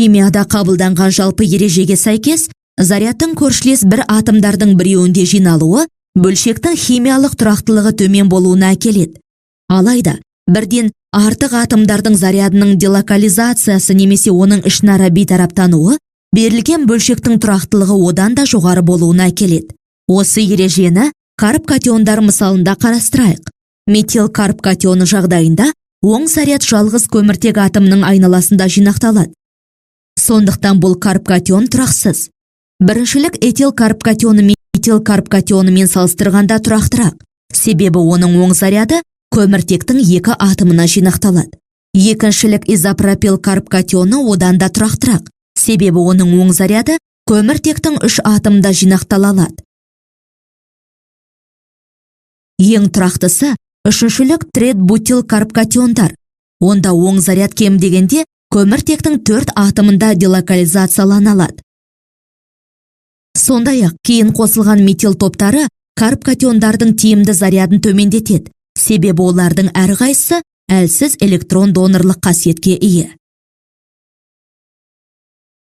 Химияда қабылданған жалпы ережеге сәйкес, зарядтың көршілес бір атомдардың біреуінде жиналуы бөлшектің химиялық тұрақтылығы төмен болуына әкеледі. Алайда бірден артық атомдардың зарядының делокализациясы немесе оның ішінара бейтараптануы берілген бөлшектің тұрақтылығы одан да жоғары болуына әкеледі. Осы ережені карбкатиондар мысалында қарастырайық. Метил карбкатионы жағдайында оң заряд жалғыз көміртек атомының айналасында жинақталады. Сондықтан бұл карбкатион тұрақсыз. Біріншілік этил карбкатионы метил карбкатионымен салыстырғанда тұрақтырақ, себебі оның оң заряды көміртектің екі атомына жинақталады. Екіншілік изопропил карбкатионы одан да тұрақтырақ, себебі оның оң заряды көміртектің үш атомында жинақтала алады. Ең тұрақтысы үшіншілік трет-бутил карбкатиондар. Онда оң заряд кем дегенде көміртектің төрт атомында делокализациялана алады. Сондай-ақ кейін қосылған метил топтары карбкатиондардың тиімді зарядын төмендетеді, себебі олардың әрқайсысы әлсіз электрон донорлық қасиетке ие.